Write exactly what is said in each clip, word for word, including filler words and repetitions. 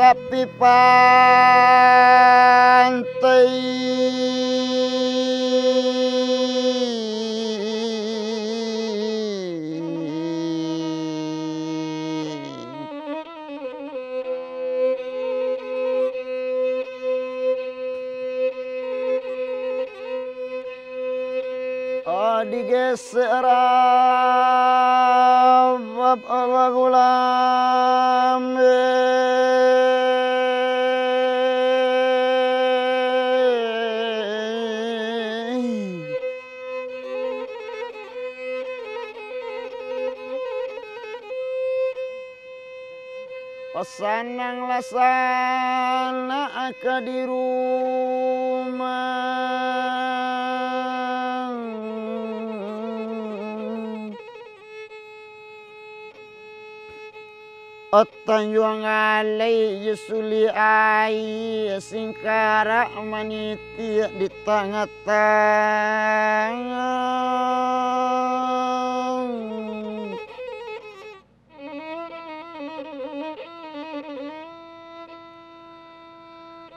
Tapi pantai. Oh, digesek rabab bagulambe. Pasananglah sanak ka di rumah. Tanjuang alai jo sulik aia, singkarak manitiak di tangah-tangah.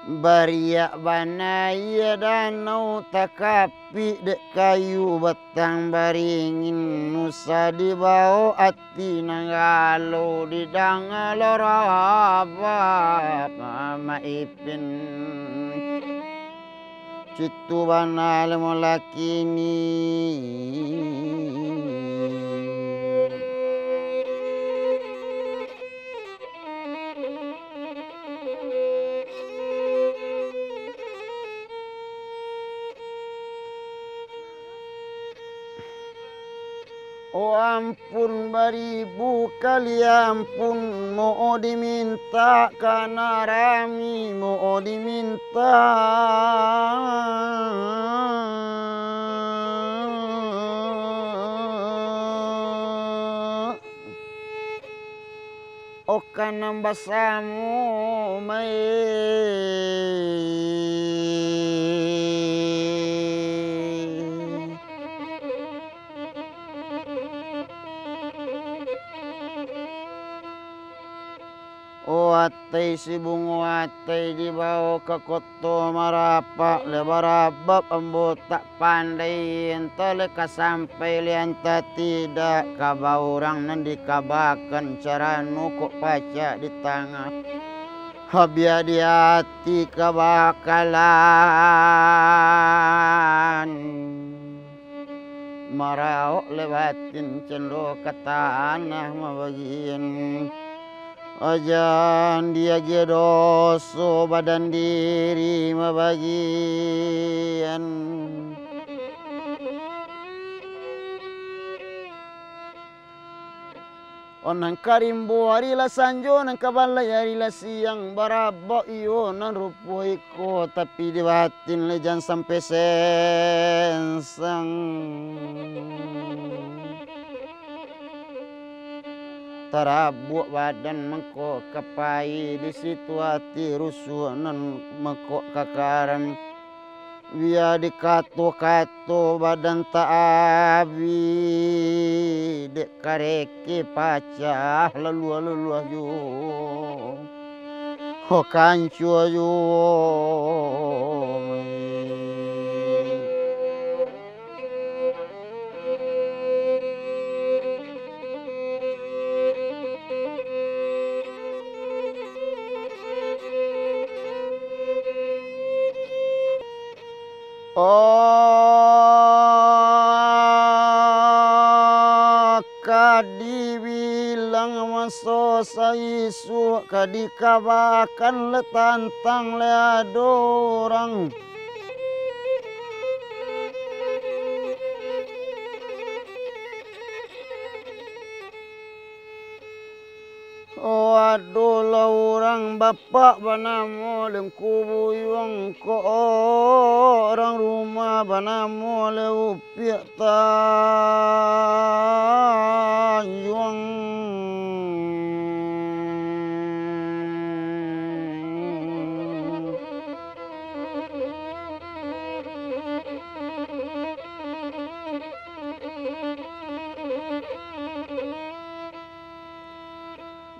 Bariak bana aia danau, takapik dek kayu batang baringin, usah dibao ati nan galo, didanga lo rabab Mamak Ipin. Citu bana lemo lakini. Oh, ampun baribu kali ampun, mo'o dimintak kana rami, mo'o dimintak. Okan nan basamo mai. O atai si bungo atai, dibao ka koto marapak, lai barabab ambo tak pandai, antah lai ka sampai lai antah tidak, kaba urang nan dikabakan carano kok pacak di tangah, habia di ati kabakalan. Maraok lai batin cando ka tanah mabagian. Ajan diagiah doso badan diri mabagian. Oh, nan ka rimbo ari lah sanjo, nan ka balai ari lah siang, barabok iyo nan rupo iko, tapi di batin lai jan sampai sengsang. Tarabuak badan mangko ka pai, di situ ati rusuah nan mangko ka karam. Bia dikato-kato badan tak abih, dek kareke pacah laluah-laluah juo. Ho kancua juo. Oh, ka dibilang maso saisuak, ka dikabakan le tantang le ado urang. Oh, adolah urang bapak banamo Lengku Buyuang, ko urang rumah banamo Leupiak Tanjuang.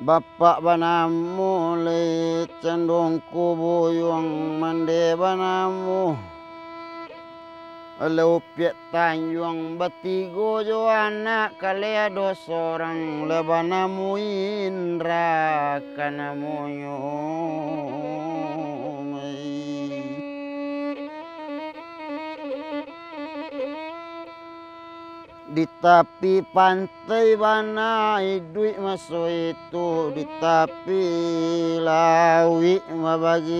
Bapak banamo lai Candongku Buyuang, mande banamo Laupiak Tanjuang, batigo jo anak, kalai ado sorang, lah banamo Indra ka namonyo. Di tapi pantai bana iduik maso itu, di tapi lauik babagian.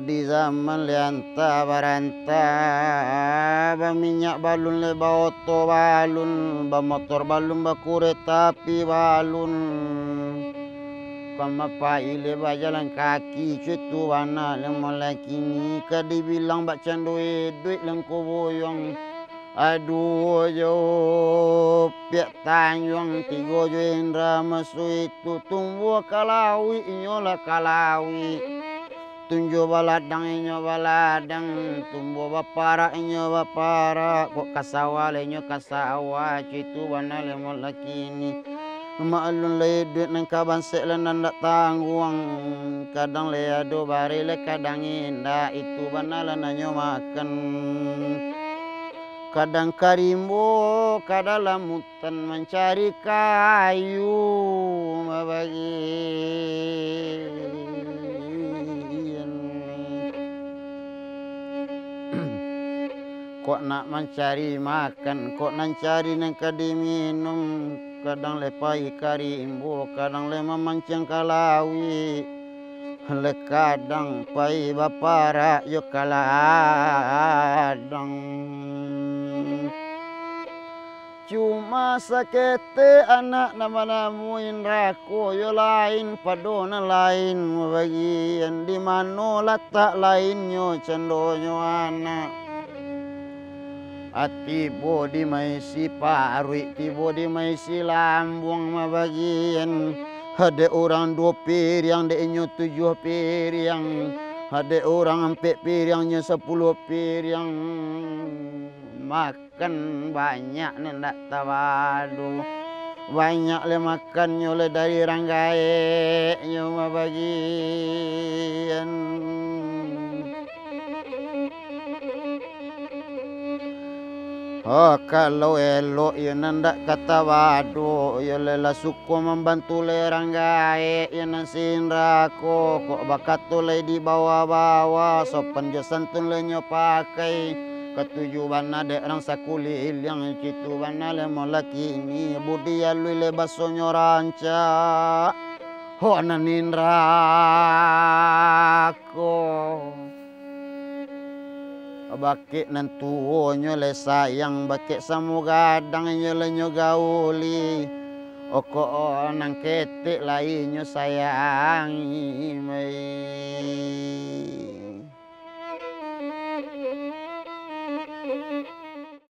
Di zaman lai anta baranta, baminyak balun lai baoto balun, bamotor balun, bakureta api balun. Kok mapai lai bajalan kaki, cuitu bana lai mulai kini, ka dibilang bak cando iduik Lengku Buyuang. Aduh, jo piak Tanjuang, tigo jo Indra maso itu, tumbuah ka lauik, inyo lah ka lauik. Tunjuah baladang, inyo baladang, tumbuah baparak, inyo baparak, kok ka sawah, lah inyo ka sawah, cuitu bana lai mulai kini. Maklun lai iduik nan ka bansek, lah nan dak tangguang, kadang lai ado bareh, lah kadang indak, itu bana lah nan nyo makan. Kadang ka rimbo, ka dalam utan mancari kayu babagian. Kok nak mancari makan, kok nan cari nan ka diminum, kadang lai pai ka rimbo, kadang lai mamanciang ka lauik. Lai kadang pai baparak jo ka ladang. Cuma saketek anak nan banamo Indra ko, yo lain pado nan lain babagian, di mano latak lainnyo candonyo anak. Ah, tibo di maisi paruik, tibo di maisi lambuang babagian. Dek urang duo piriang, dek inyo tujuah piriang. Dek urang ampek piriang, nyo sapuluah piriang. Makan banyak nan dak tabado. Banyak lai makannyo lai dari rang gaeknyo babagian. Oh, kalau elok, iyo nan dak ka tabado, iyo lai lah suko mambantu lai rang gaek, iyo nan si Indra ko, kok bakato lai di bawah-bawah, sopan jo santun lai nyo pakai. Katuju bana dek rang sakuliliang, cuitu bana lai mulai kini, budi aluih lai basonyo rancak. Ho nan Indra ko. Bakek nan tuonyo lai sayang, bakek samo gadang inyo lai nyo gauli. Okok nan ketek lai nyo sayangi, mai.